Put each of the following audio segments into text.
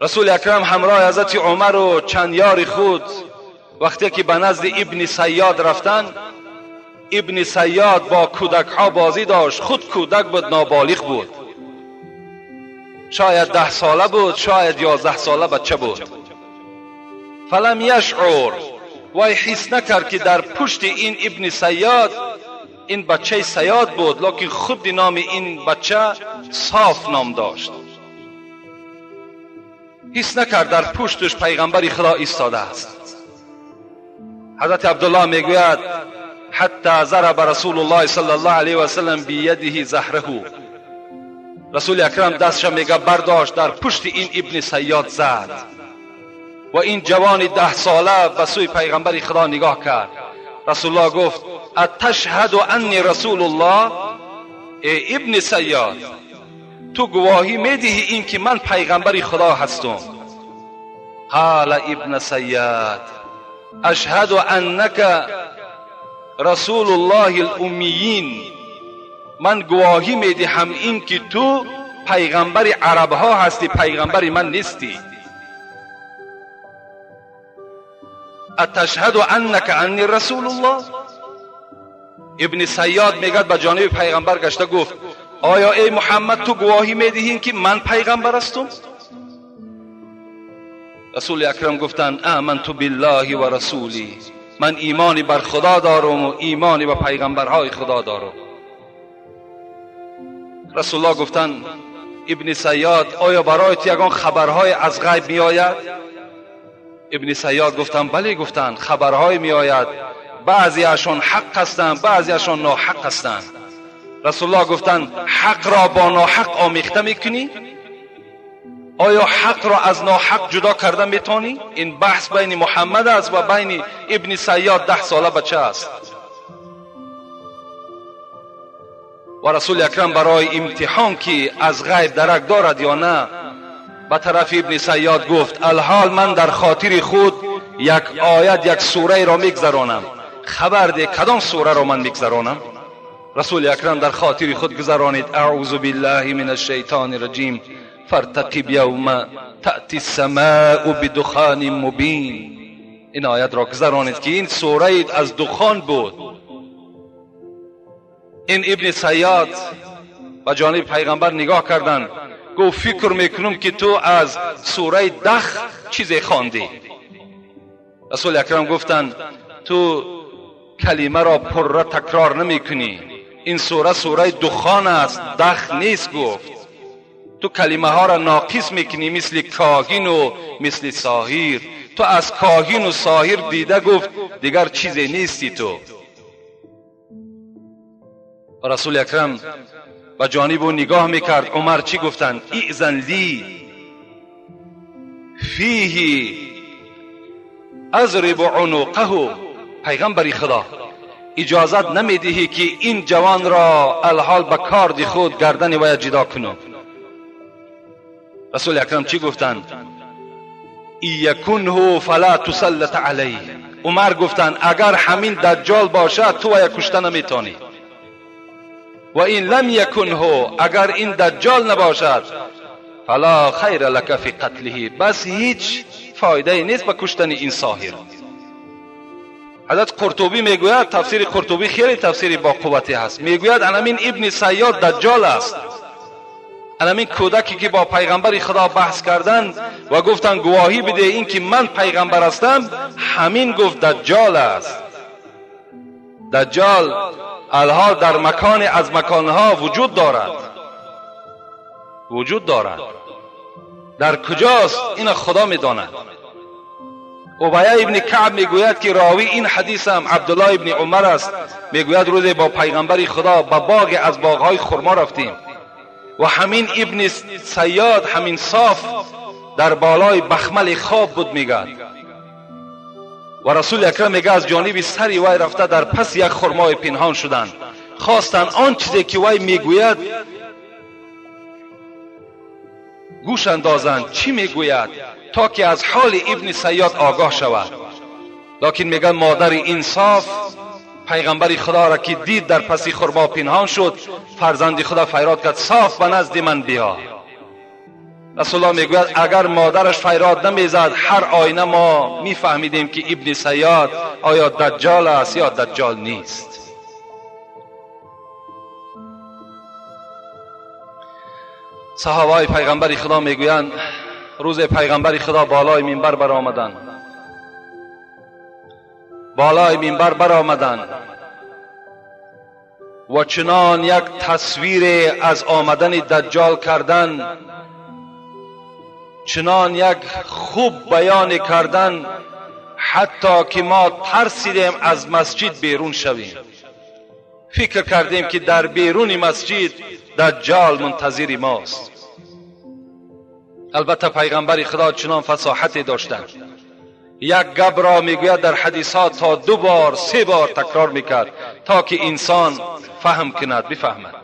رسول اکرم همراه حضرت عمر و چند یار خود وقتی که به نزد ابن صیاد رفتن، ابن صیاد با کودک ها بازی داشت. خود کودک بود، نابالغ بود، شاید 10 ساله بود، شاید 11 ساله بچه بود. فلم یشعر، وای حس نکرد که در پشت این ابن صیاد، این بچه صیاد بود، لکن خود نام این بچه صاف نام داشت. حس نکرد در پشتش پیغمبر خدا ایستاده است. حضرت عبدالله میگوید حتی ضرب رسول الله صلی الله علیه و سلم بیده زهره. رسول اکرم دستش میگه برداشت، در پشت این ابن صیاد زد و این جوان 10 ساله به سوی پیغمبر خدا نگاه کرد. رسول الله گفت اتشهد انی رسول الله؟ ای ابن صیاد، تو گواهی میدهی این که من پیغمبر خدا هستم؟ قال ابن صیاد اشهد انک رسول الله الامیین. من گواهی میدهم این که تو پیغمبر عرب ها هستی، پیغمبر من نیستی. اتشهد انک انی رسول الله؟ ابن صیاد میگد به جانب پیغمبر گشته گفت آیا ای محمد تو گواهی میدهی که من پیغمبر هستم؟ رسول اکرم گفتند آمنت بالله و رسولی، من ایمانی بر خدا دارم و ایمانی به پیغمبرهای خدا دارم. رسول الله گفتند ابن صیاد آیا برای تو یگان خبرهای از غیب میآید؟ ابن صیاد گفتند بله. گفتند خبرهای میآید، بعضی اشان حق هستند، بعضی اشان ناحق هستند. رسول الله گفتند حق را با ناحق آمیخته میکنی؟ آیا حق را از ناحق جدا کرده میتونی؟ این بحث بین محمد است و بین ابن صیاد 10 ساله بچه است. و رسول اکرم برای امتحان که از غیب درک دارد یا نه به طرف ابن صیاد گفت الحال من در خاطر خود یک آیت، یک سوره را میگذرانم، خبر ده کدام سوره را من میگذرانم؟ رسول اکرم در خاطر خود گذرانید اعوذ بالله من الشیطان الرجیم فارتقب یوم تأتی السماء بدخان مبین. این آیت را گذرانید که این سوره از دخان بود. این ابن صیاد به جانب پیغمبر نگاه کردند، گفت فکر میکنم که تو از سوره دخ چیزی خواندی. رسول اکرم گفتند تو کلمه را پره تکرار نمیکنی، این سوره سوره دخان است، دخ نیست. گفت تو کلمه ها را ناقص میکنی، مثل کاهن و مثل ساحر. تو از کاهن و ساحر دیده گفت دیگر چیزی نیستی تو. رسول اکرم به جانب او نگاه میکرد. عمر چی گفتند؟ ایذن لی فیه اضرب عنقه. پیغمبر خدا اجازت نمیدهی که این جوان را الحال به کارد خود گردن وی جدا کنم. رسول اکرم چی گفتند؟ یکنه فلا تسلط علیه. عمر گفتند اگر همین دجال باشد تو وی کشته نمیتونی، و این لم یکنه، اگر این دجال نباشد فلا خیر لک فی قتله، بس هیچ فایده نیست به کشتن این ساحر. حضرت قرطبی میگوید، تفسیر قرطبی خیلی تفسیری با قوتی هست، میگوید انمین ابن صیاد دجال است. انمین کودکی که با پیغمبر خدا بحث کردند و گفتند گواهی بده این که من پیغمبر هستم، همین گفت دجال است. دجال الحال در مکان از مکانها وجود دارد، وجود دارد. در کجاست این خدا میداند. ابی ابن کعب میگوید که راوی این حدیث هم عبدالله ابن عمر است، میگوید روزی با پیغمبر خدا به باغ از باغهای خرما رفتیم و همین ابن صیاد، همین صاف در بالای بخمل خواب بود. میگد و رسول اکرم میگه از جانب سری وی رفته در پس یک خرمای پنهان شدند، خواستند آن چیزی که وی میگوید گوش اندازند چی میگوید تا که از حال ابن صیاد آگاه شود. لکن میگن مادر انصاف پیغمبر خدا را که دید در پس خرما پنهان شد، فرزند خدا فریاد کرد صاف به نزد من بیا. رسول الله میگوید اگر مادرش فریاد نمیزد هر آینه ما میفهمیدیم که ابن صیاد آیا دجال است یا دجال نیست. صحابه پیغمبر خدا میگویند روز پیغمبر خدا بالای منبر برآمدند، بالای منبر برآمدند و چنان یک تصویر از آمدن دجال کردن، چنان یک خوب بیان کردن، حتی که ما ترسیدیم از مسجد بیرون شویم. فکر کردیم که در بیرون مسجد دجال منتظر ماست. البته پیغمبر خدا چنان فصاحتی داشتند، یک گپ را میگوید در حدیثات تا 2 بار 3 بار تکرار میکرد تا که انسان فهم کند، بفهمد.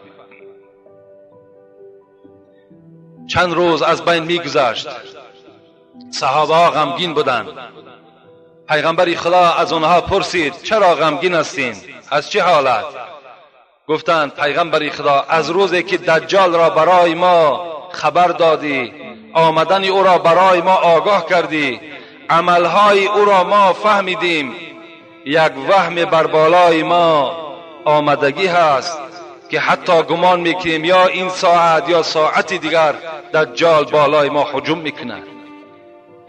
چند روز از بین میگذشت، صحابه ها غمگین بودند. پیغمبر خدا از آنها پرسید چرا غمگین هستین؟ از چه حالت؟ گفتند پیغمبر خدا از روزی که دجال را برای ما خبر دادی، آمدن او را برای ما آگاه کردی، عملهای او را ما فهمیدیم، یک وهم بر بالای ما آمدگی هست که حتی گمان میکنیم یا این ساعت یا ساعت دیگر دجال بالای ما هجوم میکند.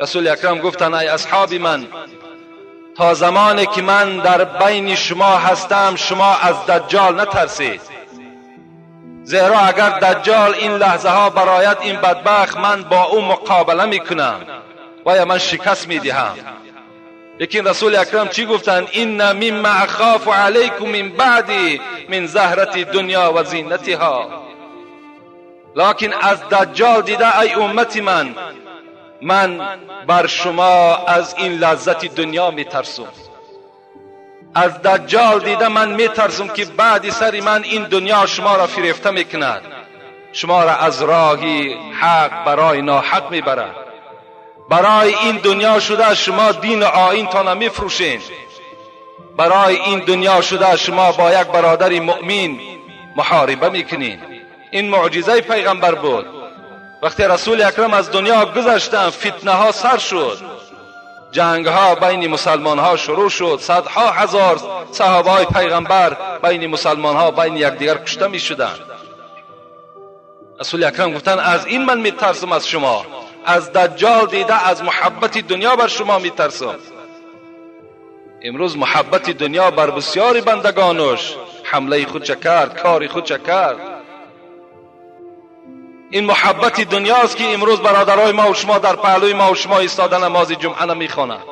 رسول اکرم گفتند ای اصحاب من، تا زمانی که من در بین شما هستم شما از دجال نترسید، زیرا اگر دجال این لحظه ها برایت این بدبخت، من با او مقابله میکنم و یا من شکست میدهم. لیکن رسول اکرم چی گفتند؟ این مما اخاف علیکم من بعدی من زهرت دنیا و زینتها. لکن از دجال دیده ای امت من، من بر شما از این لذت دنیا میترسم. از دجال دیده من میترسم که بعد سر من این دنیا شما را فریفته میکند، شما را از راه حق برای ناحق میبرد. برای این دنیا شده شما دین و آیین تان میفروشین، برای این دنیا شده شما با یک برادر مؤمن محاربه میکنین. این معجزه پیغمبر بود. وقتی رسول اکرم از دنیا گذشتند فتنه ها سر شد، جنگ ها بین مسلمان ها شروع شد، صدها هزار صحابه های پیغمبر بین مسلمان ها بین یکدیگر کشته می شدند. رسول اکرم گفتند از این من میترسم از شما، از دجال دیده از محبت دنیا بر شما میترسم. امروز محبت دنیا بر بسیاری بندگانش حمله خود چه کرد، کار خود چه کرد. این محبت دنیاست که امروز برادرای ما و شما در پهلوی ما و شما ایستاده نماز جمعه نمیخوانند.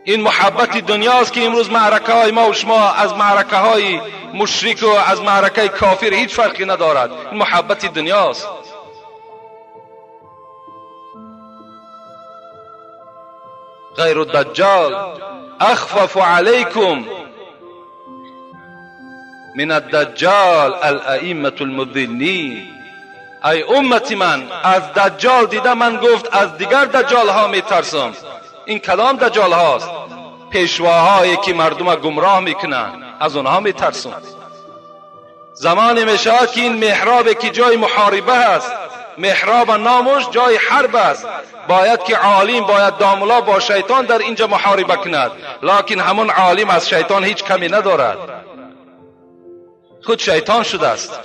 این محبت دنیاست که امروز معرکه های ما و شما از معرکه های مشرک و از معرکه کافر هیچ فرقی ندارد. این محبت دنیاست. غیر الدجال اخفف علیکم من الدجال الائمة المضلین. ای امت من، از دجال دیده من گفت از دیگر دجال ها میترسم. این کلام دجال هاست، پیشواهایی که مردم گمراه میکنن، از اونها میترسم. زمانی میشود که این محراب که جای محاربه هست، محراب نامش جای حرب است، باید که عالم، باید داملا با شیطان در اینجا محاربه کند، لکن همون عالم از شیطان هیچ کمی ندارد، خود شیطان شده است.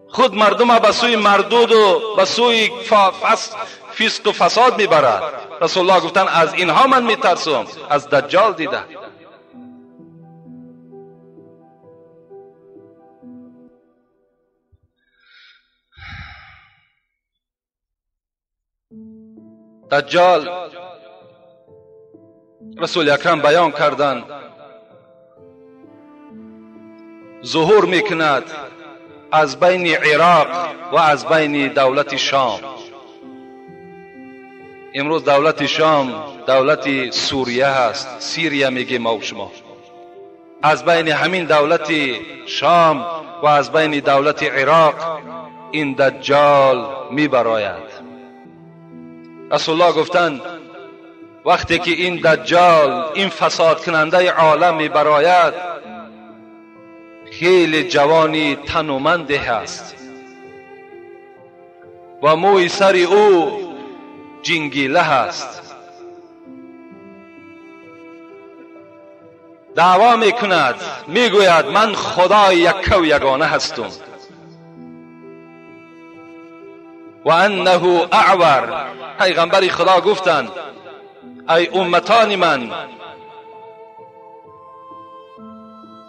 خود مردم به سوی مردود و به سوی فسق و فساد میبرد. رسول الله گفتن از اینها من میترسم، از دجال دیده. دجال رسول اکرم بیان کردند ظهور میکند از بین عراق و از بین دولت شام. امروز دولت شام دولت سوریه هست، سیریه میگیم ما و شما. از بین همین دولت شام و از بین دولت عراق این دجال میبراید. رسول الله گفتند وقتی که این دجال، این فساد کننده عالم میبراید، خیلی جوانی تنومند هست و موی سر او جنگیله هست. دعوا میکند، میگوید من خدای یک و یگانه هستم. و انه اعور. پیغمبر خدا گفتند ای امتان من،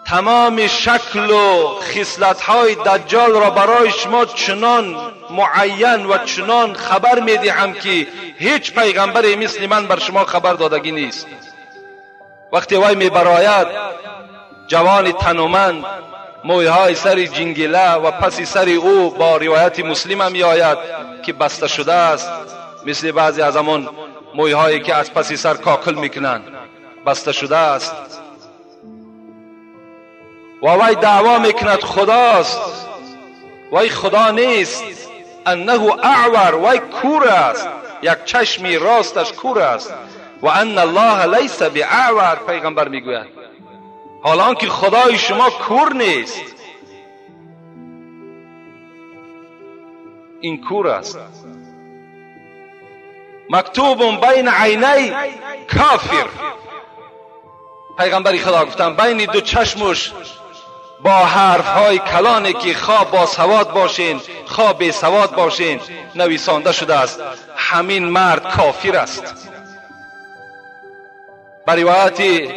تمام شکل و خصلت‌های دجال را برای شما چنان معین و چنان خبر میدهم که هیچ پیغمبری مثل من بر شما خبر دادگی نیست. وقتی وی میبراید، جوان تنومند، مویهای سر جنگله و پس سر او با روایت مسلم هم میآید که بسته شده است، مثل بعضی از همان مویهایی که از پس سر کاکل میکنند، بسته شده است. و وی دعوا میکند خداست، وی خدا نیست. انه اعور، وی کور است، یک چشمی راستش کور است. و ان الله لیس باعور، پیغمبر میگوید حالا که خدای شما کور نیست، این کور است. مکتوب بین عینی کافر، پیغمبر خدا گفتن بین دو چشمش با حرف های کلانی که خواه با سواد باشین خواه بی سواد باشین نویسانده شده است، همین مرد کافر است. بر روایت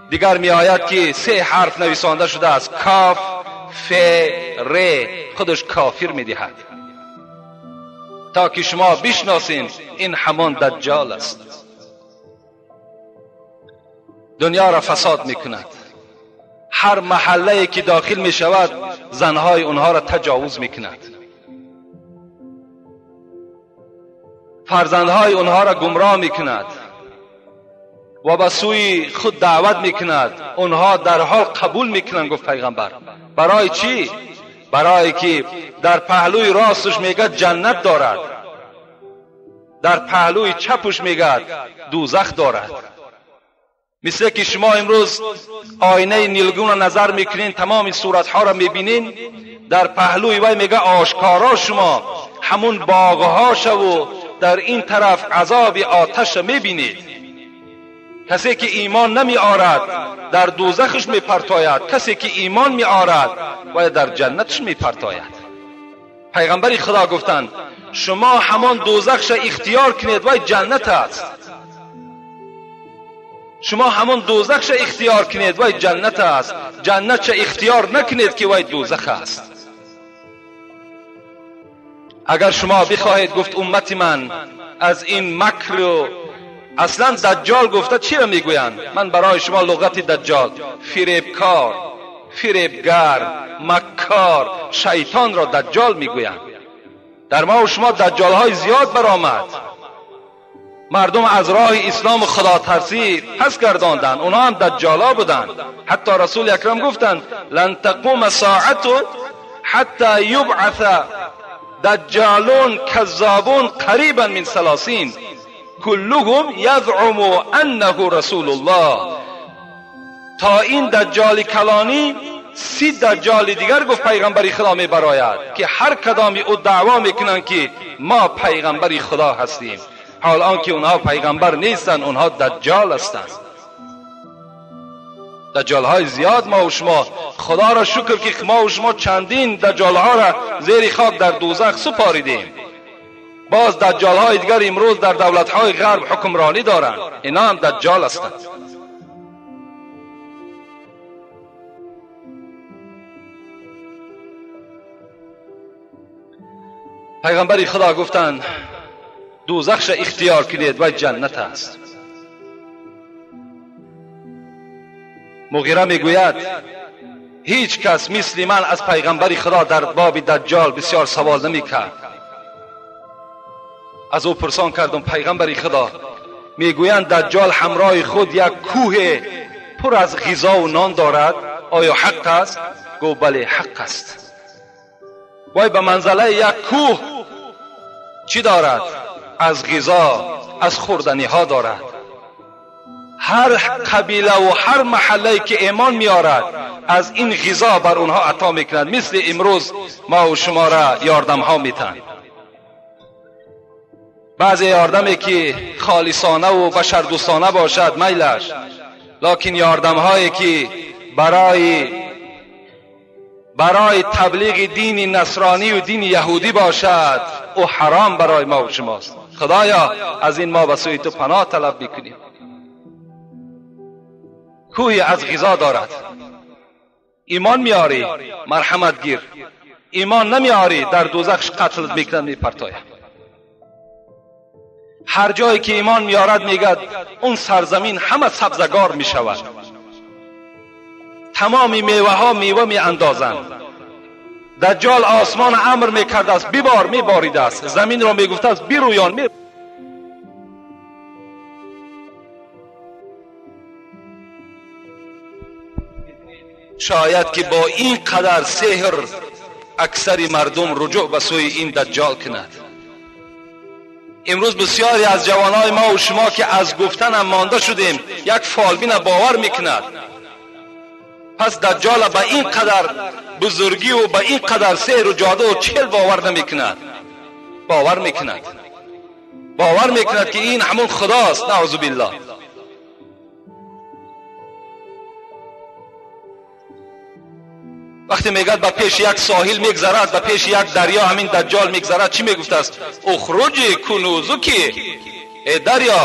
دیگر می آید که 3 حرف نویسانده شده است، کاف ف ر، خودش کافر می دهد، تا که شما بشناسین این همان دجال است. دنیا را فساد می کند. هر محله که داخل می شود زنهای اونها را تجاوز می کند، فرزندهای اونها را گمراه می کند و به سوی خود دعوت می کند. اونها در حال قبول می کنند. گفت پیغمبر برای چی؟ برای که در پهلوی راستش میگه جنت دارد، در پهلوی چپش میگه دوزخ دارد. مثل که شما امروز آینه نیلگون را نظر میکنین، تمام صورتها را میبینین، در پهلوی وی میگه آشکارا شما همون باغها و در این طرف عذاب آتش را میبینید. کسی که ایمان نمی آرد در دوزخش می پرتاید، کسی که ایمان می آرد و در جنتش می پرتاید. پیغمبر خدا گفتند شما همان دوزخش اختیار کنید و جنت است. شما همان دوزخش اختیار کنید و جنت است، جنت اختیار نکنید که وی دوزخ است. اگر شما بخواهید، گفت امت من، از این مکر و اصلا دجال گفته چی را میگویند؟ من برای شما لغت دجال، فریبکار، فریبگر، مکار، شیطان را دجال میگویند. در ما و شما دجال های زیاد برآمد. مردم از راه اسلام خدا ترسی پس گرداندند، اونها هم دجالا بودند. حتی رسول اکرم گفتند لن تقوم ساعت حتی یبعث دجالون کذابون قریبا من 30 کلهم یزعم انه رسول الله. تا این دجال کلانی 30 دجال دیگر گفت پیغمبر خدا می براید که هر کدامی او دعوا میکنند که ما پیغمبر خدا هستیم، حال آنکه اونها پیغمبر نیستند، اونها دجال هستند. دجال های زیاد ما و شما، خدا را شکر که ما و شما چندین دجال ها را زیر خاک در دوزخ سپاریدیم. باز دجال های دیگر امروز در دولت های غرب حکمرانی دارند، اینا هم دجال هستند. پیغمبر خدا گفتند دوزخش اختیار کنید و جنت است. مغیره میگوید هیچ کس مثل من از پیغمبر خدا در باب دجال بسیار سوال نمیکرد. از او پرسان کردم پیغمبر خدا، میگویند دجال همراه خود یک کوه پر از غذا و نان دارد، آیا حق است؟ گفت بله حق است. وای به منزله یک کوه چی دارد؟ از غذا، از خوردنی ها دارد. ҳар қабила ва ҳар маҳаллае ки имон меорад аз ин ғизо бар онҳо ато мекунад, мисли имрӯз мо ва шуморо ёрдамҳо метаҳанд. баъзе ёрдаме ки холисона ва башардӯстона бошад майлаш, локин ёрдамҳое ки барои таблиғи дини насронӣ ва дини яҳудӣ бошад, ӯ ҳаром барои мо ва шумост. худоё аз ин мо ба сӯи ту паноҳ талаб мекунем. кӯҳи аз ғизо дорад. имон меорӣ марҳамат гир, имон намеорӣ дар дӯзах қатл мекунад, мепартояд. ҳар ҷое ки имон меорад мегӯяд он сарзамин ҳама сабзагор мешавад, тамоми меваҳо мева меандозанд. даҷҷол осмон амр мекардааст бибор, меборидааст, заминро мегуфтааст бирӯён. шояд ки бо ин қадар сеҳр аксари мардум руҷӯъ ба сӯи ин даҷҷол кунад. имрӯз бисёре аз ҷавонои мо ва шумо ки аз гуфтанам монда шудем, як фолбина бовар мекунад. пас даҷҷола ба ин қадар бузургӣ ва ба ин қадар сеҳру ҷоду чел бовар намекунад. бовар мекунад, бовар мекунад ки ин ҳамон худост, наъузу биллоҳ. вақте мегӯяд ба пеши як соҳил мегзарад, ба пеши як дарё ҳамин даҷҷол мегзарад, чӣ мегуфтааст? ухруҷи кунузуки, э дарё,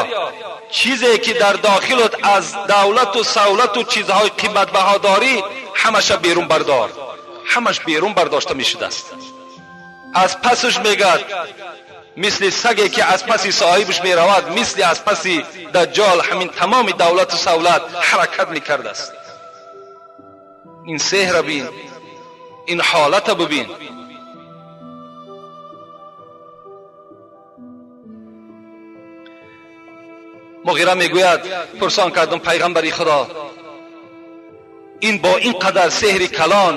чизе ки дар дохилат аз давлату савлату чизҳои қиматбаҳо дорӣ ҳамаша берун бардор. ҳамаш берун бардошта мешудааст. аз пасаш мегӯяд мисли саге ки аз паси соҳибаш меравад, мисли аз паси даҷҷол ҳамин тамоми давлату савлат ҳаракат мекардааст. ин сеҳра бин, ин ҳолата бибин. муғира мегӯяд пурсон кардам пайғамбари худо, ин бо ин қадар сеҳри калон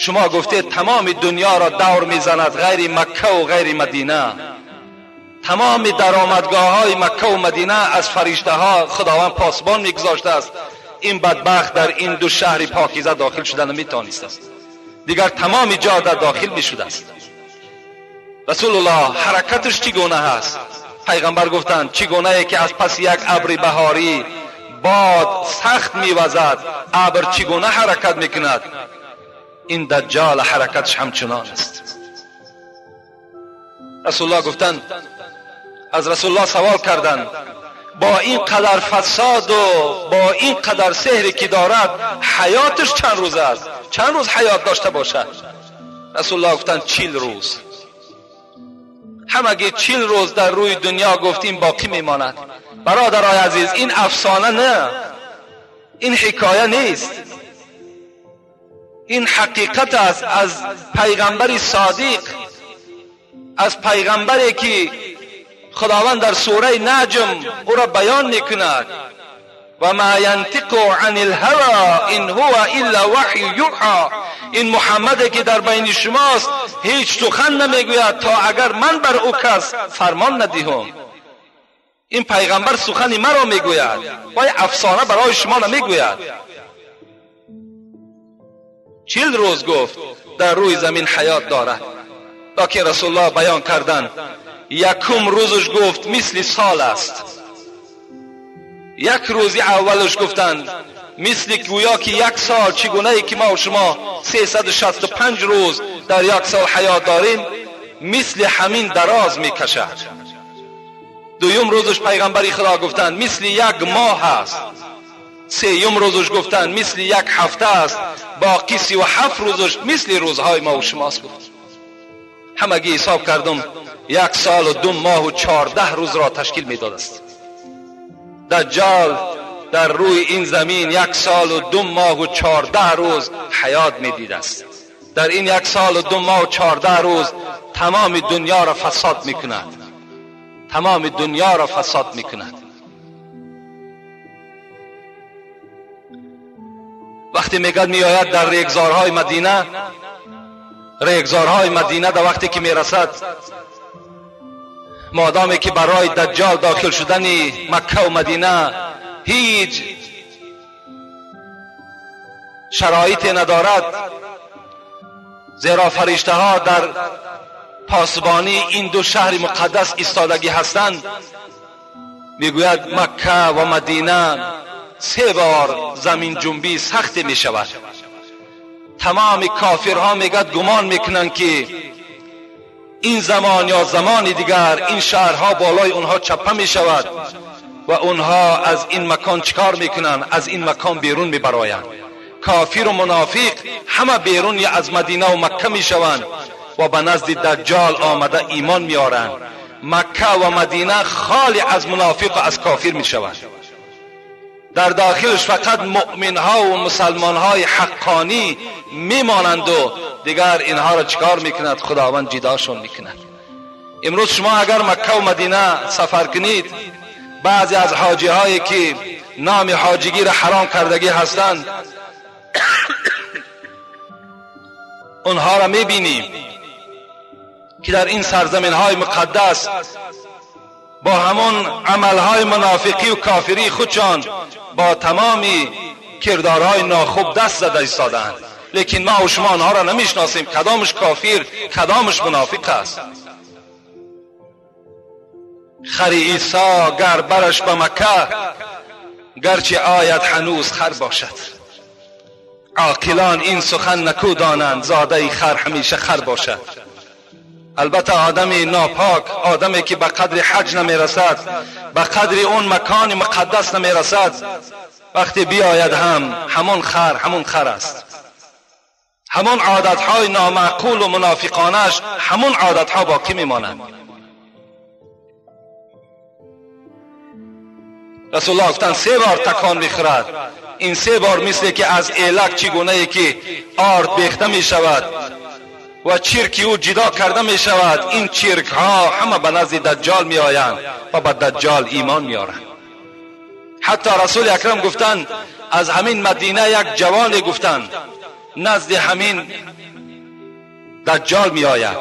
шумо гуфтед тамоми дунёро давр мезанад ғайри макка ва ғайри мадина, тамоми даромадгоҳҳои макка ва мадина аз фариштаҳо худованд посбон мегузоштааст, ин бадбахт дар ин ду шаҳри покиза дохил шуда наметавонистааст, дигар тамоми ҷо дар дохил мешудааст. расулуллоҳ ҳаракаташ чӣ гуна ҳаст? пайғамбар гуфтанд чӣ гунае ки аз паси як абри баҳорӣ бод сахт мевазад, абр чӣ гуна ҳаракат мекунад, ин даҷҷол ҳаракаташ ҳамчунон аст. расулуллоҳ гуфтанд, аз расулуллоҳ савол карданд бо ин қадар фасоду бо ин қадар сеҳре ки дорад ҳаёташ чанд рӯз аст? чанд рӯз ҳаёт дошта бошад? расулуллоҳ гуфтанд 40 рӯз. ҳамагӣ 40 рӯз дар рӯи дунё гуфтим боқӣ мемонад. бародарои азиз, ин афсона не, ин ҳикоя нест, ин ҳақиқат аст аз пайғамбари содиқ, аз пайғамбаре ки худованд дар сураи наҷм ӯро баён мекунад: ва ма янтиқу ани лҳаво ин ҳува илла ваҳю юҳо. ин муҳаммаде ки дар байни шумост ҳеҷ сухан намегӯяд то агар ман бар ӯ кас фармон надиҳам. ин пайғамбар сухани маро мегӯяд, вай афсона барои шумо намегӯяд. 40 рӯз гуфт дар рӯи замин ҳаёт дорад. локин расулуллоҳ баён карданд якум рӯзаш гуфт мисли сол аст. як рӯзи аввалаш гуфтанд мисли гӯё ки як сол, чӣ гунае ки мо шумо 365 рӯз дар як сол ҳаёт дорем, мисли ҳамин дароз мекашад. дуюм рӯзаш пайғамбари худо гуфтанд мисли як моҳ аст. сеюм рӯзаш гуфтанд мисли як ҳафта аст. боқӣ 37 рӯзаш мисли рӯзҳои мо шумост гуфт. ҳамагӣ ҳисоб кардам 1 сол ва 2 моҳ ва 14 рӯзро ташкил медодааст. даҷҷол дар рӯи ин замин 1 сол ва 2 моҳ ва 14 рӯз ҳаёт медидааст. дар ин 1 сол ва 2 моҳ ва 14 рӯз тамоми дунёро фасод мекунад, тамоми дунёро фасод мекунад. вақте мегӯяд меояд дар регзорҳои мадина, регзорҳои мадина дар вақте ки мерасад, модоме ки барои даҷҷол дохил шудани макка ва мадина هیچ شرایطی ندارد، زیرا فرشته ها در پاسبانی این دو شهر مقدس ایستادگی هستند. میگوید مکه و مدینه 3 بار زمین جنبی سخت می شود. تمام کافرها میگد گمان میکنند که این زمان یا زمان دیگر این شهرها بالای اونها چپه می شود و اونها از این مکان چکار میکنند؟ از این مکان بیرون میبرایند. کافر و منافق همه بیرون از مدینه و مکه میشوند و به نزد دجال آمده ایمان میارند. مکه و مدینه خالی از منافق و از کافر میشوند. در داخلش فقط مؤمن ها و مسلمان های حقانی میمانند و دیگر اینها را چکار میکند؟ خداوند جداشون میکند. امروز شما اگر مکه و مدینه سفر کنید، بعضی از حاجی هایی که نام حاجیگی را حرام کردگی هستند اونها را میبینیم که در این سرزمین های مقدس با همون عملهای منافقی و کافری خودشان با تمامی کردارهای ناخوب دست زده ایستادند. لیکن ما و شما آنها را نمیشناسیم، کدامش کافر کدامش منافق است. خر عیسی گر برش به مکه، گرچه آید هنوز خر باشد. عاقلان این سخن نکو دانند، زاده خر همیشه خر باشد. البته آدم ناپاک، آدمی که به قدر حج نمیرسد، به قدر اون مکان مقدس نمیرسد، وقتی بیاید هم همون خر همون خر است. همون عادتهای نامعقول و منافقانش همون عادتها باقی میماند. رسول الله گفتند 3 بار تکان میخورد. این 3 بار مثل که از ایلک چگونه ای که آرد بیخته میشود و چرکی او جدا کرده می شود، این چرک ها همه به نزد دجال می آیند و به دجال ایمان می آرند. حتی رسول اکرم گفتند از همین مدینه یک جوان گفتند نزد همین دجال می آید.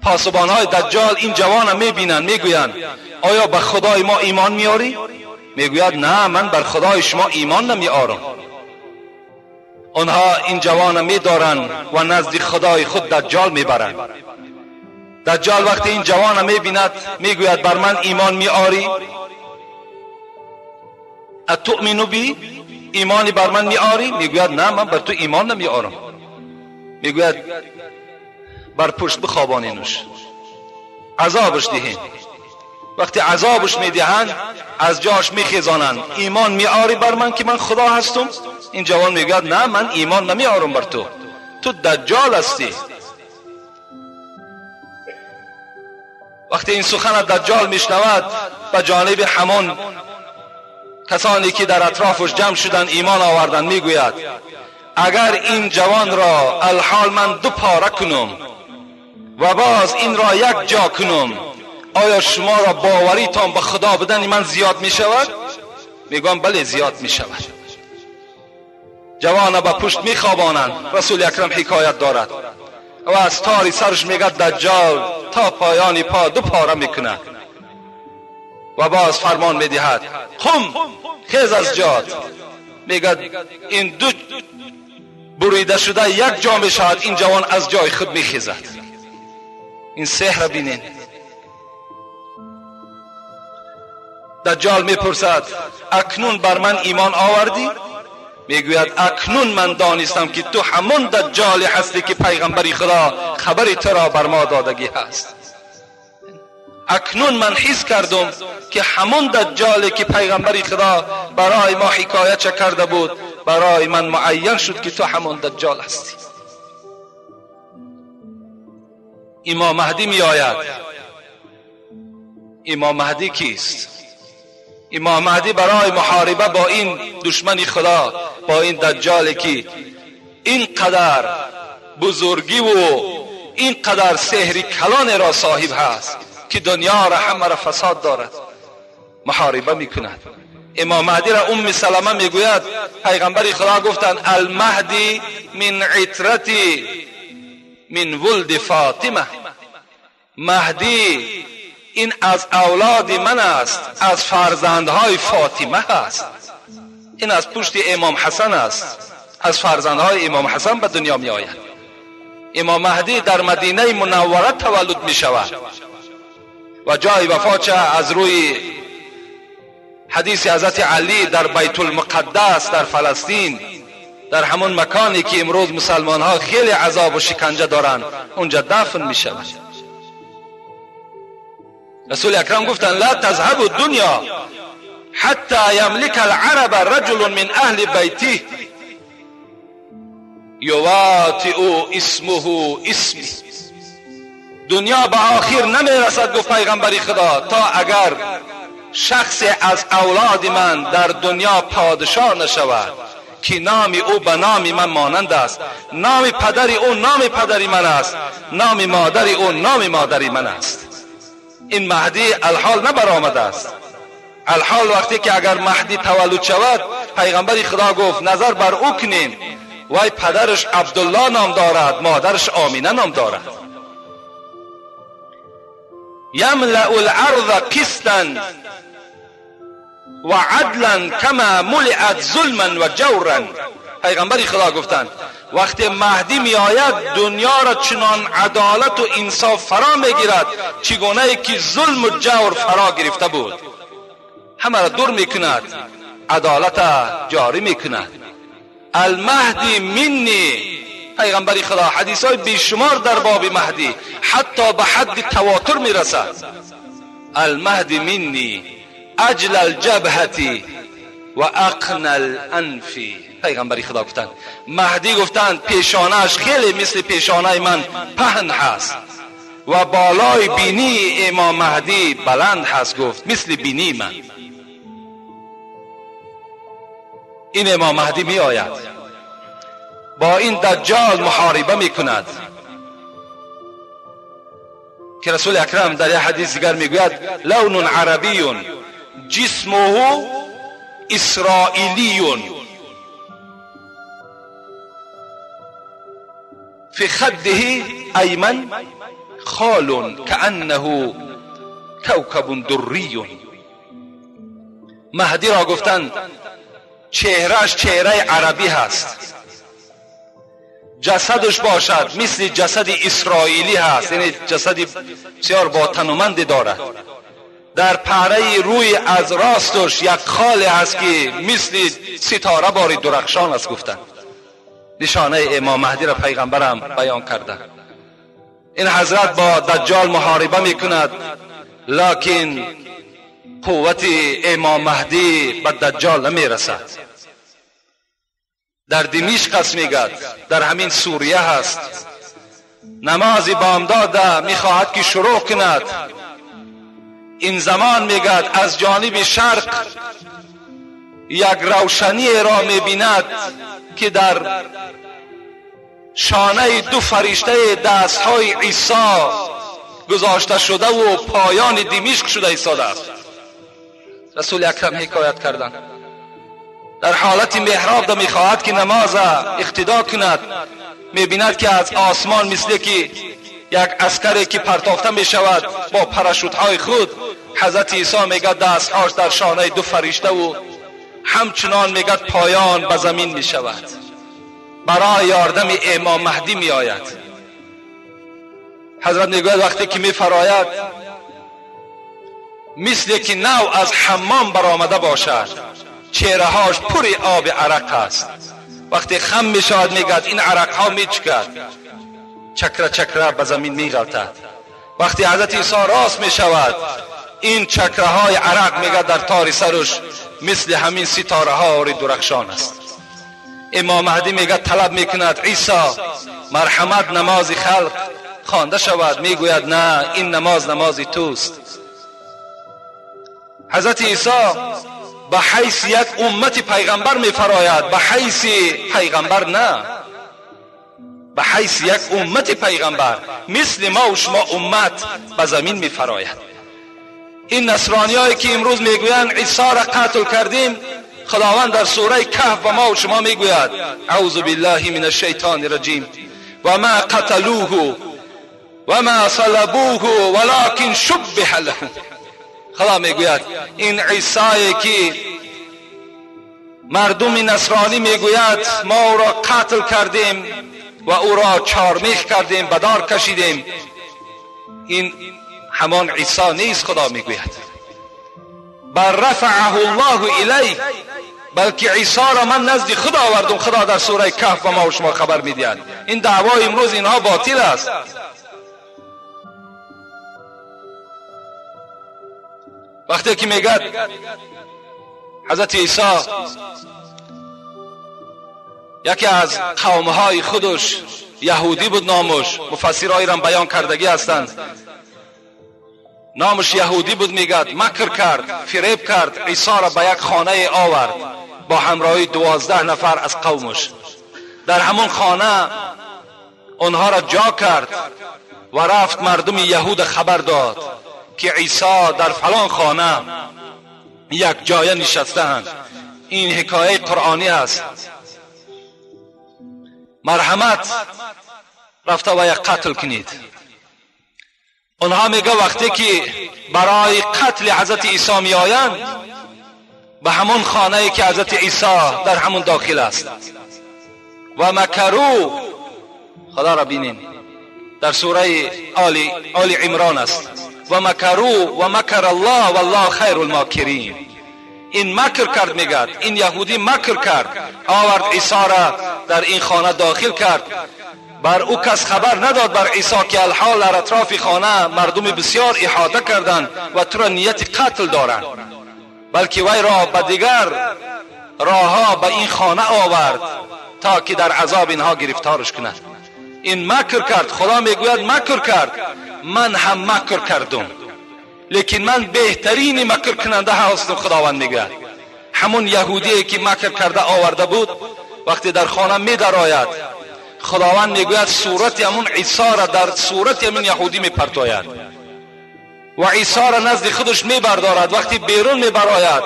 پاسبان های دجال این جوان می بینند، می گویند آیا به خدای ما ایمان می آری؟ می گوید نه، من بر خدای شما ایمان نمی آرم. آنها این جوان می دارند و نزد خدای خود دجال می برند. دجال وقتی این جوان می بیند می گوید بر من ایمان می آری؟ اتؤمن بی؟ ایمانی بر من می آری؟ می گوید نه، من بر تو ایمان نمی آرم. می گوید بر پشت بخوابانینش، عذابش دهین. وقتی عذابش می دهند از جاش می خیزانند. ایمان می آری بر من که من خدا هستم؟ این جوان میگوید نه، من ایمان نمی آرم بر تو، تو دجال هستی. وقتی این سخن دجال میشنود به جانب همان کسانی که در اطرافش جمع شدن ایمان آوردن میگوید اگر این جوان را الحال من 2 پاره کنم و باز این را یک جا کنم، آیا شما را باوریتان به خدا بدن من زیاد می شود؟ میگم بله، زیاد می شود. جوان به پشت می خوابانند. رسول اکرم حکایت دارد و از تاری سرش میگه دجال تا پایان پا 2 پاره میکند و باز فرمان میدهد قم، خیز از جات. میگه این 2 بریده شده یک جا میشود. این جوان از جای خود میخیزد. این سحر بینین. دجال میپرسد اکنون بر من ایمان آوردی؟ میگوید اکنون من دانستم که تو همون دجالی هستی که پیغمبر خدا خبری تو را بر ما دادگی هست. اکنون من حس کردم که همون دجالی که پیغمبر خدا برای ما حکایت چه کرده بود، برای من معین شد که تو همون دجال هستی. امام مهدی می آید. امام مهدی کیست؟ امام مهدی برای محاربه با این دشمن خدا، با این دجالی که اینقدر بزرگی و اینقدر سحر کلان را صاحب هست که دنیا را همه را فساد دارد، محاربه میکند. امام مهدی را ام سلمه میگوید پیغمبر خدا گفتند المهدی من عترتی من ولد فاطمه، مهدی این از اولاد من است، از فرزندهای فاطمه است. این از پشت امام حسن است، از فرزندهای امام حسن به دنیا می آید. امام مهدی در مدینه منوره تولد می شود و جای وفاتش از روی حدیث حضرت علی در بیت المقدس در فلسطین، در همون مکانی که امروز مسلمان ها خیلی عذاب و شکنجه دارند، اونجا دفن می شود. رسول اکرم گفتند لا تذهب الدنیا حتی یملک العرب رجل من اهل بیته یواطئ اسمه اسمی. دنیا به آخر نمیرسد، گفت پیغمبر خدا، تا اگر شخص از اولاد من در دنیا پادشاه نشود که نام او به نام من مانند است، نام پدر او نام پدر من است، نام مادر او نام مادر من است. این مهدی الحال نبرآمده است. الحال وقتی که اگر مهدی تولد شود، پیغمبر خدا گفت نظر بر او کنیم، وای پدرش عبدالله نام دارد، مادرش آمینه نام دارد. یملأ الارض قسطا و عدلا کما ملئت ظلما و جورا. پیغمبر خدا گفتند وقتی مهدی می آید دنیا را چنان عدالت و انصاف فرا می گیرد چگونه که ظلم و جور فرا گرفته بود. همه را دور می کند، عدالت جاری می کند. المهدی منی، پیغمبر خدا حدیث های بیشمار در باب مهدی حتی به حد تواتر می رسد. المهدی منی اجل الجبهتی و اقن الانف. پیغمبر خدا گفتند مهدی گفتند پیشانه‌اش خیلی مثل پیشانه من پهن هست و بالای بینی امام مهدی بلند هست، گفت مثل بینی من. این امام مهدی می آید با این دجال محاربه می کند که رسول اکرم در یک حدیث دیگر می گوید لون عربی جسمه اسرائیلی فی خده ایمن خال کأنه کوکب دری. مهدی را گفتند چهرهش چهره عربی هست، جسدش باشد مثل جسد اسرائیلی هست، یعنی جسد بسیار با تنومند دارد. در پهره روی از راستش یک خال هست که مثل ستاره باری درخشان است. گفتند نشانه امام مهدی را پیغمبرم بیان کرده. این حضرت با دجال محاربه میکند، لکن قوت امام مهدی به دجال نمیرسد. در دمشق است میگد، در همین سوریه هست. نماز بامداد میخواهد که شروع کند. این زمان میگد از جانب شرق یک روشنی را میبیند که در شانه دو فرشته دستهای عیسی گذاشته شده و پایان دمشق شده ایستاده است. رسول اکرم حکایت کردند در حالت محراب میخواهد که نماز اقتدا کند، میبیند که از آسمان مثل که یک عسکری که پرتافته میشود با پراشوتهای خود، حضرت عیسی میگه دستهاش در شانه دو فرشته و همچنان میگه پایان به زمین میشود. برای یاردم امام مهدی میآید. حضرت میگوید وقتی که میفراید مثل که نو از حمام برآمده باشد، چهرههاش پر آب عرق است. وقتی خم میشود میگد این عرق ها میچکد، چکره چکره به زمین میغلطد. وقتی حضرت عیسی راست میشود این چکره های عرق میگد در تار سرش مثل همین ستاره ها درخشان است. امام مهدی میگد طلب میکند عیسی مرحمت نماز خلق خوانده شود. میگوید نه، این نماز نماز توست. حضرت عیسی به حیث یک امت پیغمبر میفراید، به حیث پیغمبر نه، به حیث یک امت پیغمبر مثل ما و شما امت به زمین میفراید. این نصرانی هایی که امروز میگویند عیسی را قتل کردیم، خداوند در سوره کهف به ما و شما میگوید اعوذ بالله من الشیطان الرجیم و ما قتلوه و ما صلبوه ولکن شبه لهم. خدا میگوید این عیسی که مردم نصرانی میگوید ما او را قتل کردیم و او را چارمیخ کردیم، به دار کشیدیم، این همان عیسی نیست. خدا میگوید بل رفعه الله الیه، بلکه عیسی را من نزد خدا آوردم. خدا در سوره کهف به ما و شما خبر میدهد. این دعوای امروز اینها باطل است. وقتی که میگد حضرت عیسی یکی از قومهای خودش یهودی بود، نامش مفسرهای را بیان کردگی هستند، نامش یهودی بود، میگد مکر کرد، فریب کرد، عیسی را به یک خانه آورد با همراهی 12 نفر از قومش. در همون خانه آنها را جا کرد و رفت مردم یهود خبر داد که عیسی در فلان خانه یک جایه نشسته‌اند. این حکایه قرآنی است. مرحمت رفته و یک قتل کنید. آنها میگه وقتی که برای قتل حضرت عیسی می آیند به همون خانه که حضرت عیسی در همون داخل است و مکرو، خدا را بینین در سوره آل عمران است، و مکرو و مکر الله والله خیر الماکرین. این مکر کرد، میگد این یهودی مکر کرد، آورد عیسی را در این خانه داخل کرد، بر او کس خبر نداد بر عیسی که الحال در اطراف خانه مردم بسیار احاطه کردند و تو را نیت قتل دارند، بلکه وی را به دیگر راهها به این خانه آورد تا که در عذاب اینها گرفتارش کند. این مکر کرد. خدا میگوید مکر کرد، من هم مکر کردم، لیکن من بهترین مکر کننده هستم. خداوند میگوید همون یهودی که مکر کرده آورده بود وقتی در خانه میدرآید، خداوند میگوید صورت همون عیسی را در صورت همون یهودی میپرتاید و عیسی را نزد خودش میبردارد. وقتی بیرون میبراید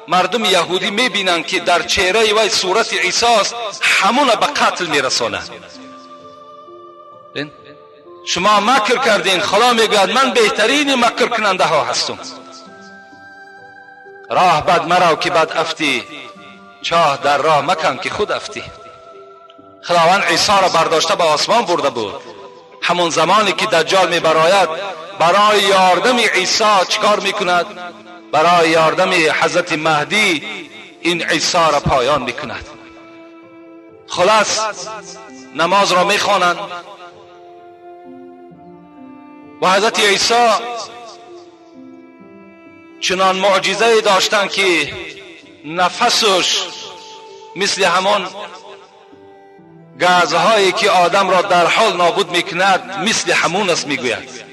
مردم یهودی میبینند که در چهره وی صورت عیسی است، همون به قتل میرسانند. شما مکر کردین، خدا میگوید من بهترین مکر کننده ها هستم. راه بد مرو که بد افتی، چاه در راه مکن که خود افتی. خداوند عیسی را برداشته به آسمان برده بود. همون زمانی که دجال میبراید برای یاردم عیسی چیکار میکند؟ برای یاردم حضرت مهدی این عیسی را پایان میکند. خلاص نماز را میخوانند و حضرت عیسی چنان معجزه داشتند که نفسش مثل همان گازهایی که آدم را در حال نابود میکند مثل همون است. میگوید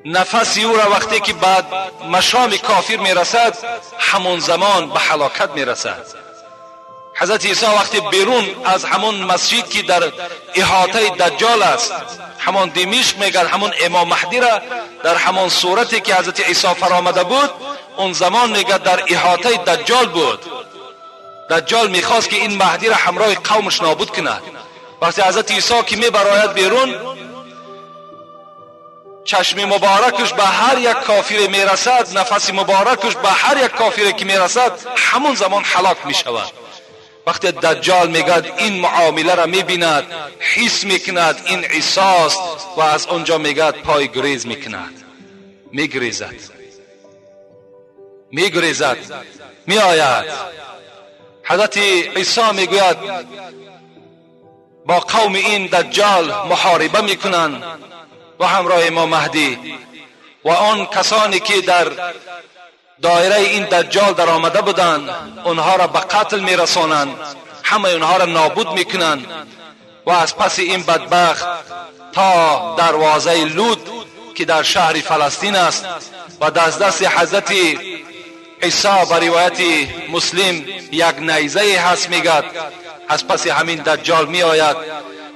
نفس او را وقتی که بعد مشام کافر میرسد همون زمان به هلاکت میرسد. حضرت عیسی وقتی بیرون از همون مسجد که در احاطه دجال است، همان دمشق میگن، همون امام مهدی را در همان صورتی که حضرت عیسی فرامده بود اون زمان میگه در احاطه دجال بود. دجال میخواست که این مهدی را همراه قومش نابود کند. وقتی حضرت عیسی که میبراید بیرون، چشم مبارکش به هر یک کافر میرسد، نفس مبارکش به هر یک کافر که میرسد همون زمان هلاک میشود. وقتی دجال میگد این معامله را میبیند، حس میکند این عیسی است و از آنجا میگد پای گریز میکند، میگریزد، میگریزد، میآید. حضرت عیسی میگوید با قوم این دجال محاربه میکنند و همراه امام مهدی و آن کسانی که در دایره این دجال در آمده بودند آنها را به قتل میرسانند، همه آنها را نابود میکنند و از پس این بدبخت تا دروازه لود که در شهر فلسطین است و از دست حضرت عیسی به روایت مسلم یک نیزه هست، میگد از پس همین دجال میآید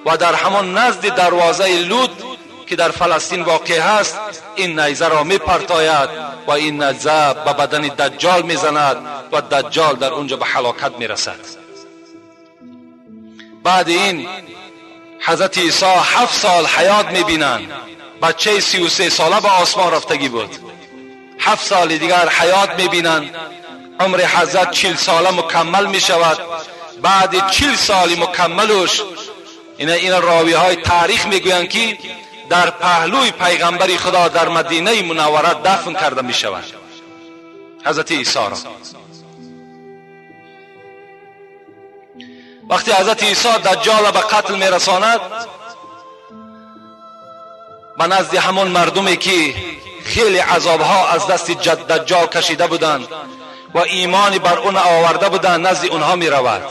و در همان نزد دروازه لود که در فلسطین واقع هست این نیزه را میپرتاید و این نیزه به بدن دجال میزند و دجال در اونجا به هلاکت میرسد. بعد این حضرت عیسی 7 سال حیات میبینند. بچه 33 ساله به آسمان رفتگی بود. 7 سال دیگر حیات میبینند. عمر حضرت 40 ساله مکمل میشود. بعد 40 سال مکملش این راوی های تاریخ میگویند که در پهلوی پیغمبر خدا در مدینه منوره دفن کرده میشود حضرت عیسی را. وقتی حضرت عیسی دجال به قتل میرساند، به نزد همون مردمی که خیلی عذابها از دست دجال کشیده بودند و ایمانی بر اون آورده بودند، نزد اونها میرود.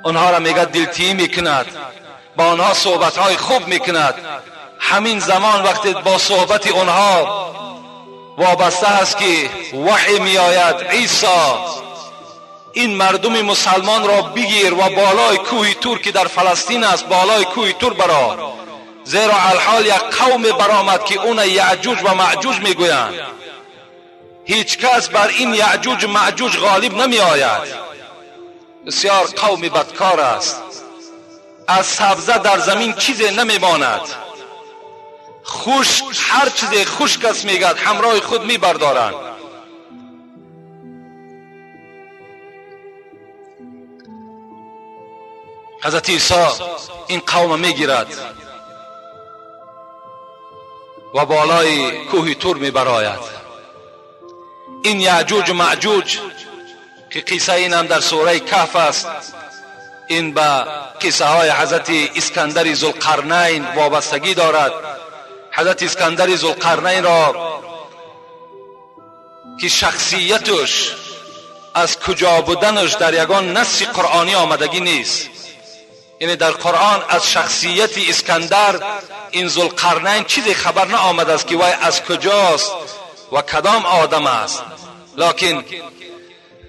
اونها را میگه دلتیمی میکند، با آنها صحبتهای خوب میکند. همین زمان وقتی با صحبت اونها وابسته است که وحی میآید، عیسی این مردم مسلمان را بگیر و بالای کوه تور که در فلسطین است، بالای کوه تور برا، زیرا الحال یک قوم برآمد که اون یعجوج و معجوج میگویند. هیچ کس بر این یعجوج معجوج غالب نمی آید. بسیار قوم بدکار است. از سبزه در زمین چیزی نمی ماند. خشک، هر چیز خشک است میگد همراه خود میبردارند. حضرت عیسی این قوم میگیرد و بالای کوه تور میبراید. این یعجوج و معجوج که قصه این هم در سوره کهف است، این به قصه های حضرت اسکندر ذوالقرنین وابستگی دارد. حضرت اسکندر ذوالقرنین را که شخصیتش از کجا بودنش در یگان نص قرآنی آمدگی نیست، یعنی در قرآن از شخصیت اسکندر این ذوالقرنین چیزی خبر نه آمده است که وی از کجاست و کدام آدم است. لکن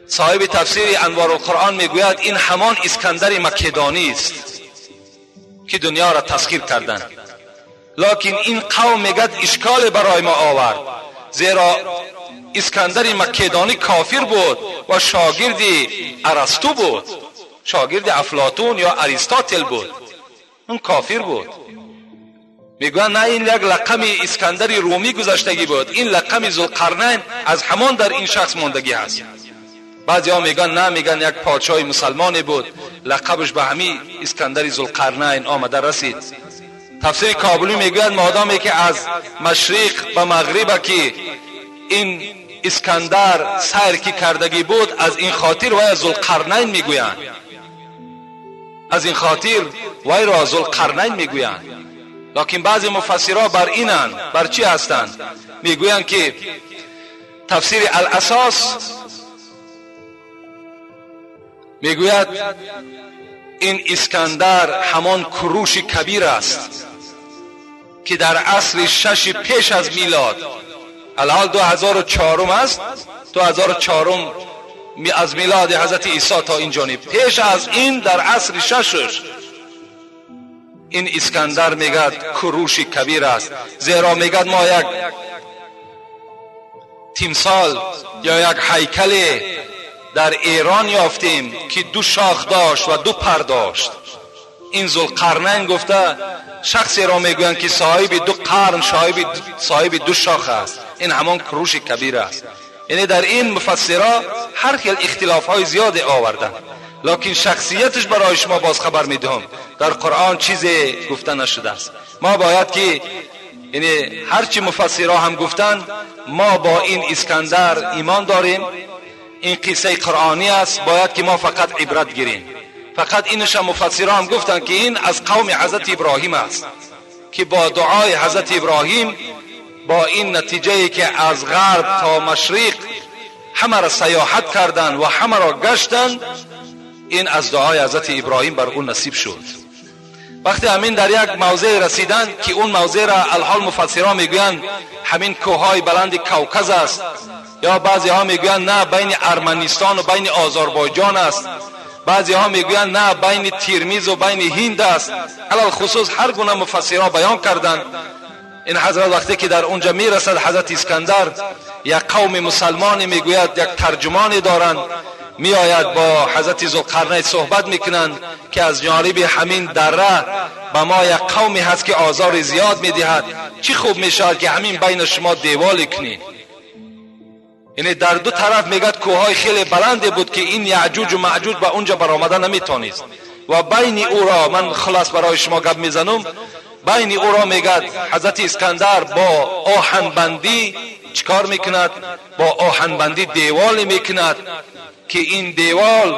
صاحب تفسیر انوار القرآن میگوید این همان اسکندر مکدانی است که دنیا را تسخیر کردند. لکن این قوم میگد اشکال برای ما آورد، زیرا اسکندر مکدانی کافر بود و شاگرد ارسطو بود، شاگرد افلاطون یا اریستاتل بود، اون کافر بود. میگویند نه، این یک لقم اسکندر رومی گذشتگی بود، این لقم ذوالقرنین از همان در این شخص ماندگی هست. بعضی ها میگن نه، میگن یک پادشاه مسلمانی بود، لقبش به همی اسکندر ذوالقرنین آمده رسید. تفسیر کابلی میگوید مادامی که از مشرق به مغرب که این اسکندر سیر کی کردگی بود، از این خاطر وی ذوالقرنین میگویند، از این خاطر وی را ذوالقرنین میگویند. لکن بعضی مفسرها بر اینند، بر چی هستند؟ میگویند که تفسیر الاساس میگوید این اسکندر همان کروش کبیر است که در عصر 6 پیش از میلاد، الحال 2004 است، 2004 از میلاد حضرت عیسی تا این جانب، پیش از این در عصر 6 این اسکندر میگد کروش کبیر است، زیرا میگد ما یک تیمسال یا یک هیکل در ایران یافتیم که 2 شاخ داشت و 2 پر داشت. این ذوالقرنین گفته شخصی را میگویند که صاحب 2 قرن، صاحب 2 شاخ است، این همان کروش کبیر است. یعنی در این مفسرها هر خیل اختلاف های زیاد آوردن، لکن شخصیتش برای شما باز خبر میدهم در قرآن چیزی گفته نشده است. ما باید که یعنی هرچی مفسرها هم گفتن، ما با این اسکندر ایمان داریم، این قصه قرآنی است، باید که ما فقط عبرت گیریم. فقط اینش هم مفسرها هم گفتن که این از قوم حضرت ابراهیم است که با دعای حضرت ابراهیم با این نتیجه که از غرب تا مشرق همه را سیاحت کردند و همه را گشتند، این از دعای حضرت ابراهیم بر اون نصیب شد. وقتی همین در یک موضع رسیدند که اون موضع را الحال مفسرها میگویند همین کوههای بلند کوکز است، یا بعضی ها میگویند نه بین ارمنستان و بین آذربایجان است، بعضی ها میگویند نه بین تیرمیز و بین هند است. علال خصوص هر گونه مفسرها بیان کردند. این حضرت وقتی که در اونجا میرسد حضرت اسکندر، یک قوم مسلمانی میگوید یک ترجمانی دارند، میآید با حضرت ذوالقرنین صحبت میکنند که از جانب همین دره به ما یک قومی هست که آزار زیاد میدهد، چی خوب میشود که همین بین شما دیوال کنید. یعنی در دو طرف میگد کوههای خیلی بلند بود که این یعجوج و معجوج به اونجا برآمده نمیتونست و بین او را، من خلاص برای شما گپ میزنم، بین او را میگد حضرت اسکندر با آهنبندی چیکار میکند؟ با آهنبندی دیوال میکند که این دیوال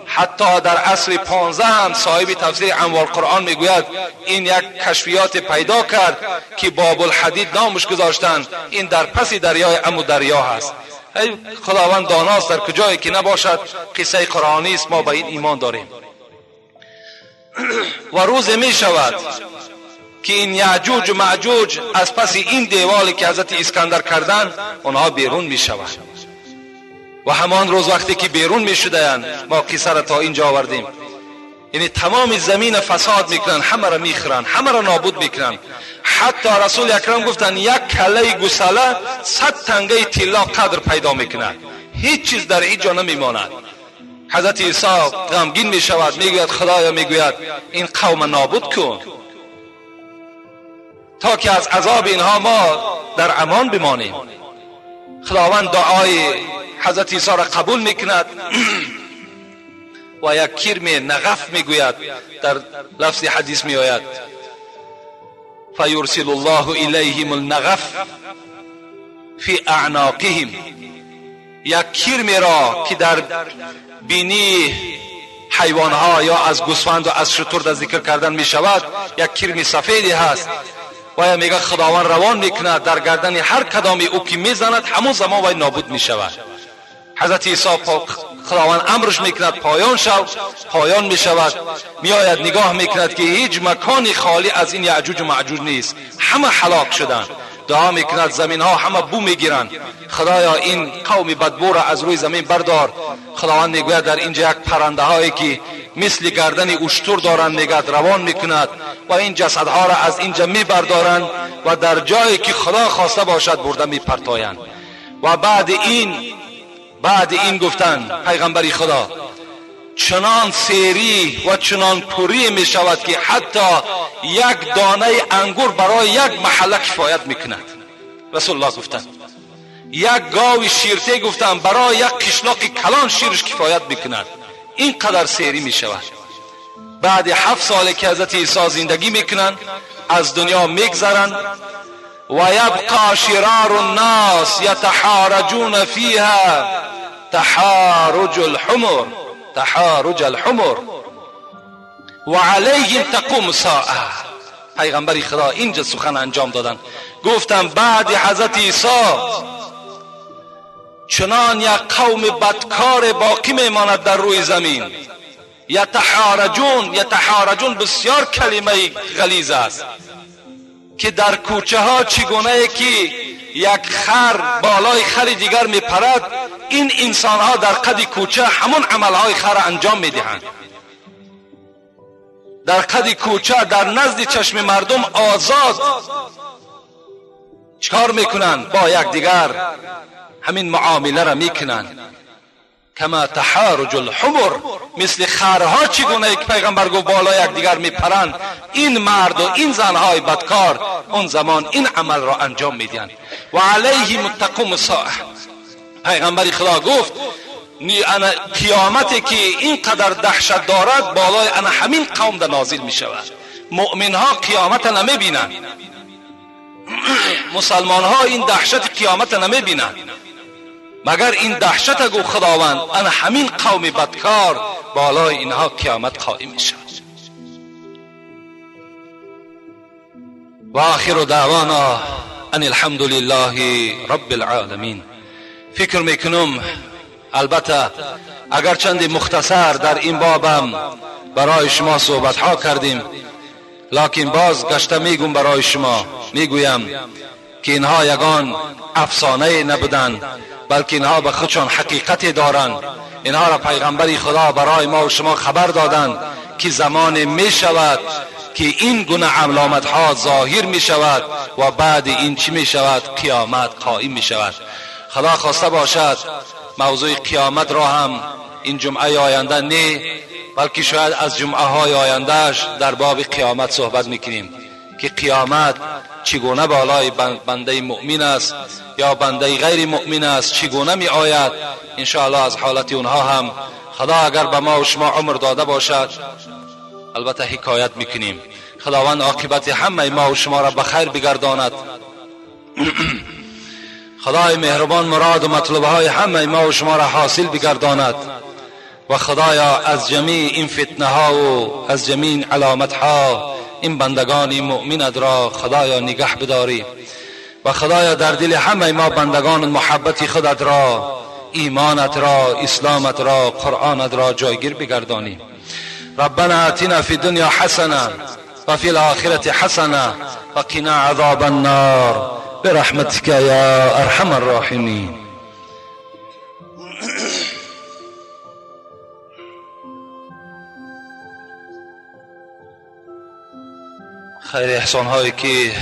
حتی در عصر 15 هم صاحب تفسیر انوار قرآن میگوید این یک کشفیات پیدا کرد که باب الحدید نامش گذاشتند، این در پس دریای امو دریا هست. ای خداوند داناست در کجایی که نباشد، قصه قرآنی است، ما به این ایمان داریم. و روز می شود که این یعجوج و معجوج از پس این دیوالی که حضرت اسکندر کردند آنها بیرون می شوند. و همان روز وقتی که بیرون می شدند، ما قصه را تا اینجا آوردیم، یعنی تمام زمین فساد میکنن، همه را میخورن، همه را نابود میکنن. حتی رسول اکرم گفتن یک کله گوساله 100 تنگه طلا قدر پیدا میکند، هیچ چیز در هیچ جا نمیماند. حضرت عیسی غمگین میشود، میگوید خدایا، میگوید این قوم نابود کن تا که از عذاب اینها ما در امان بمانیم. خداوند دعای حضرت عیسی را قبول میکند و یک کرم نغف میگوید، در لفظ حدیث میآید فیرسل الله الیهم النغف فی اعناقهم، یک کرم را که در بینی حیوانها یا از گوسفند و از شتر در ذکر کردن میشود، یک کرم سفیدی هست و میگه خداوند روان میکند در گردن هر کدامی او که میزند همون زمان وای نابود میشود. حضرت عیسی خداوند امرش میکند پایان شو، پایان میشود. میآید نگاه میکند که هیچ مکانی خالی از این یعجوج و معجوج نیست، همه هلاک شدند. دعا میکند زمین ها همه بو میگیرند، خدایا این قوم بدبو را از روی زمین بردار. خداوند میگوید در اینجا یک پرنده هایی که مثل گردن اشتر دارند میگد روان میکند و این جسدها را از اینجا میبردارند و در جایی که خدا خواسته باشد برده میپرتایند. و بعد این گفتن پیغمبری خدا چنان سیری و چنان پوری می شود که حتی یک دانه انگور برای یک محله کفایت میکند. رسول الله گفتن یک گاو شیرته گفتن برای یک قشلاق کلان شیرش کفایت میکند. این قدر سیری می شود. بعد 7 سال که حضرت عیسی زندگی میکنند از دنیا میگذرند و یبقى شرار الناس یتحارجون فیها تحارج الحمر، تحارج الحمر و علیهم تقوم الساعه. پیغمبر خدا اینجا سخن انجام دادن، گفتم بعد حضرت عیسی چنان یک قوم بدکار باقی میماند در روی زمین. یتحارجون، یتحارجون بسیار کلمه غلیظ است که در کوچه ها چگونه که یک خر بالای خر دیگر میپرد، این انسان ها در قد کوچه همون عمل های خر انجام میدهند. در قد کوچه در نزد چشم مردم آزاد چکار میکنند؟ با یک دیگر همین معامله را میکنند. کما تحارج الحمر، مثل خرها چگونه یک پیغمبر گفت بالا یک دیگر میپرند، این مرد و این زنهای بدکار اون زمان این عمل را انجام میدهند. و علیهم تقوم الساعه. پیغمبر خدا گفت قیامتی که اینقدر دهشت دارد بالای انا همین قوم در نازل میشود. مؤمن ها قیامت نمیبینند، مسلمان ها این دهشت قیامت نمیبینند، مگر این دهشت گو خداوند انا همین قوم بدکار بالای اینها قیامت قائم میشود. و آخر دعوانا ان الحمد لله رب العالمین. فکر میکنم البته اگر چند مختصر در این بابم برای شما صحبت ها کردیم، لکن باز گشته میگم برای شما، میگویم که اینها یگان افسانه نبودند، بلکه اینها به خودشان حقیقت دارند. اینها را پیغمبر خدا برای ما و شما خبر دادند که زمان می شود که این گونه علامت ها ظاهر می شود و بعد این چی می شود؟ قیامت قائم می شود. خدا خواسته باشد موضوع قیامت را هم این جمعه آینده نه، بلکه شاید از جمعه های آیندهش در باب قیامت صحبت میکنیم که قیامت چگونه بالای بنده مؤمن است یا بنده غیر مؤمن است، چگونه می آید. انشاءالله از حالت اونها هم خدا اگر به ما و شما عمر داده باشد البته حکایت میکنیم. خداوند عاقبت همه ما و شما را به خیر بگرداند. خدای مهربان مراد و مطلوب های همه ما و شما را حاصل بگرداند و خدایا از جمیع این فتنه ها و از جمیع علامت ها این بندگان مؤمنت را خدایا نگه بداری و خدایا در دل همه ما بندگان محبت خودت را، ایمانت را، اسلامت را، قرآنت را جایگیر بگردانی. ربنا آتنا فی الدنیا حسنه و فی الآخرة حسنه و قنا عذاب النار برحمتك یا ارحم الراحمین. خیر احسان هایی که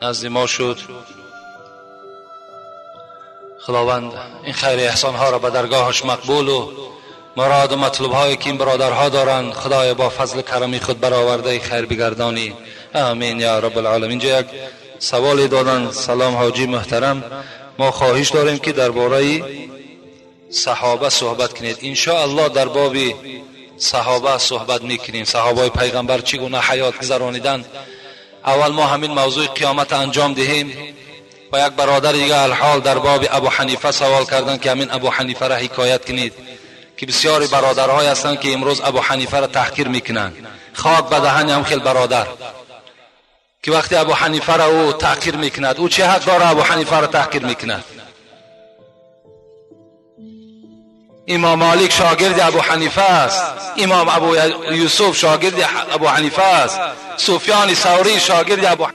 نزد ما شد، خداوند این خیر احسان ها را به درگاهش مقبول و مراد و مطلوب هایی که این برادرها دارند خدای با فضل کرمی خود برآورده خیر بگردانی. آمین یا رب العالمین. اینجا یک سوالی دادن. سلام حاجی محترم، ما خواهش داریم که درباره صحابه صحبت کنید. ان شاء الله در باب صحابه صحبت میکنیم. صحابه پیغمبر چگونه حیات گذرانیدند. اول ما همین موضوع قیامت انجام دهیم و یک برادر دیگه الحال در باب ابو حنیفه سوال کردن که همین ابو حنیفه را حکایت کنید که بسیاری برادرهای هستند که امروز ابو حنیفه را تحقیر میکنند. خاک به دهن هم خیلی برادر که وقتی ابو حنیفه را او تحقیر میکند، او چه حق داره ابو حنیفه را تحقیر میکند؟ امام مالک شاگرد ابو حنیفه است، امام ابو یوسف شاگرد ابو حنیفه است، سفیان ثوری شاگرد ابو